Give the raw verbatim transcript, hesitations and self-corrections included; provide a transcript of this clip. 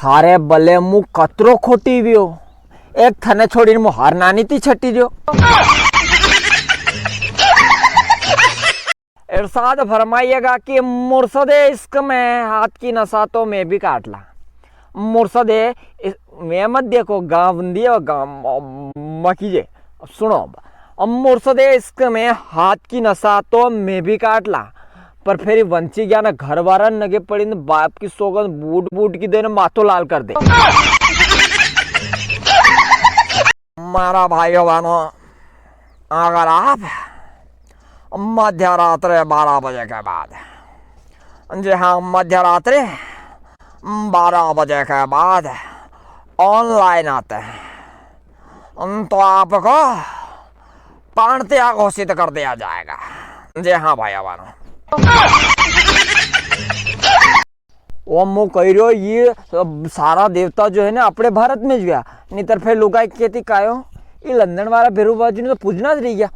थारे बले मु कतरो खोटी वियो, एक थने छोड़ीने मु हर नानी ती छटी रियो। इरशाद फरमाइएगा कि मुर्शदे इश्क में हाथ की नसा तो मैं भी काट ला। मुर्शदे इस-, मैं मत देखो, गाँव बंदी है, गाँव म-, मकीजे। सुनो अब, अब मुर्शदे इश्क में हाथ की नसा तो मैं भी काट ला, पर फिर वंची गया ना, घर वाला नगे पड़ी न, बाप की सौगंध बूट बूट की देने माथो लाल कर दे। मारा भाइयों बहनों, अगर आप मध्य रात्रि बारह बजे के बाद, जी हाँ, मध्य रात्रि बारह बजे के बाद online आते हैं, तो आपको प्राणत्याग घोषित कर दिया जाएगा। जी हाँ भाइयों बहनों। ओ, मु कह रह्यो, ये सब सारा देवता जो है ना, अपने भारत में जो है, नहीं तो फिर लुगाई कहती कायो, ये लंदन वाला भेरू बाबा जी ने तो पूजना रही गया।